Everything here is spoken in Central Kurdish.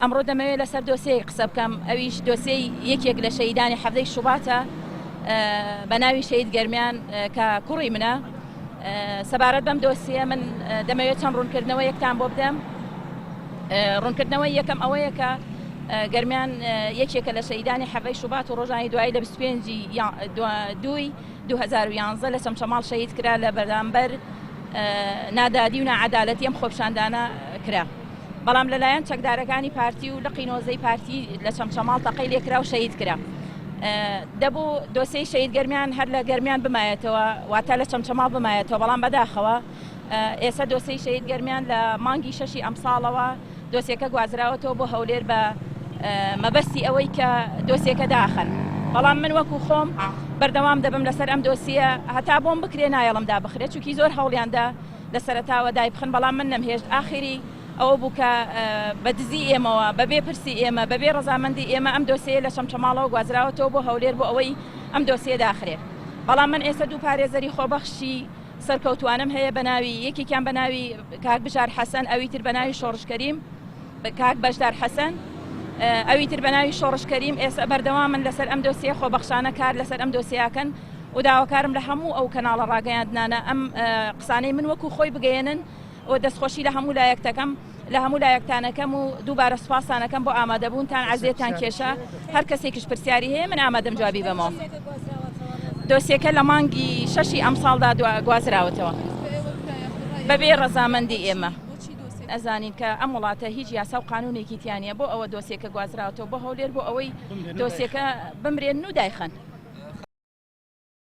ئەمڕۆ دەمەوێت لەسەر دۆسیەیەک قسە بکەم، ئەویش دۆسیەی یەکێک لە شەهیدانی حەڤدەی شوباتە بە ناوی شەهید گەرمیان کە کوڕی منە. سەبارەت بەم دۆسیە من دەمەوێت چەند ڕوونکردنەوەیەکتان بۆ بدەم. ڕوونکردنەوەی یەکەم ئەوەیە کە گەرمیان یەکێکە لە شەهیدانی حەڤەی شوبات و ڕۆژانی دوایی لە 25 دووی 2011 لە چەمچەماڵ شەهید کرا لە بەرامبەر نادادی و ناعەدالەتی ئەم خۆپیشاندانە کرا. بەڵام لەلایەن چەکدارەکانی پارتی و لقی نۆزدەی پارتی لە چەمچەماڵ تەقەی لێکرا و شەهید کرا. دەبوو دۆسێی شەهید گەرمیان هەر لە گەرمیان بمایەتەوە، واتە لە چەمچەماڵ بمایەتەوە، بەڵام بەداخەوە ئێستا دۆسێی شەهید گەرمیان لە مانگی شەشی ئەمساڵەوە دۆسیەکە گوازراوەتەوە بۆ هەولێر بە مەبەستی ئەوەی کە دۆسیەکە داخەن. بەڵام من وەکو خۆم بەردەوام دەبم لەسەر ئەم دۆسیە هەتا بۆم بکرێ نایەڵم دابخرێت، چونکی زۆر هەوڵیاندا لە سەرەتاوە دایبخەن، بەڵام من نەمهێشت، ئاخیری ئەوە بوو کە بە دزی ئێمەوە، بە بێ پرسی ئێمە، بە بێ ڕەزامەندی ئێمە ئەم دۆسێیە لە چەمچەماڵەوە گوازراوەتەوە بۆ هەولێر بۆ ئەوەی ئەم دۆسیە داخرێت. بەڵام من ئێستا دوو پارێزەری خۆبەخشی سەرکەوتووانەم هەیە بە ناوی یەکێکیان بە ناوی کاک بژار حەسەن، ئەوی تر بە ناوی شۆڕش کەریم، کاک بەشدار حەسەن، ئەوی تر بە ناوی شۆڕش کەریم، ئێستا بەردەوامن لەسەر ئەم دۆسیە خۆبەخشانە کار لەسەر ئەم دۆسیەکەن. و داواکارم لە هەموو ئەو کەناڵە ڕاگەیاندنانە ئەم قسانەی من وەکو خۆی بگەیەنن و دەستخۆشی لە هەموو لایەک دەکەم لە هەموو لایەکتانەکەم و دووبارە سوپاستانەکەم بۆ ئامادەبوونتان عەزێتان کێشا هەر کەسێکیش پرسیاری هەیە من ئامادەم جوابی بەمەوە دۆسیەکە لە مانگی شەشی ئەمساڵدا گوازراوەتەوە بەبێ ڕەزامەندی ئێمە ئەزانین کە ئەم وڵاتە هیچ یاسا و قانونێکی تیانە بۆ ئەوە دۆسیەکە گوازراوەتەوە بۆ هەولێر بۆ ئەوەی دۆسیەکە بمرێن و دایخەن.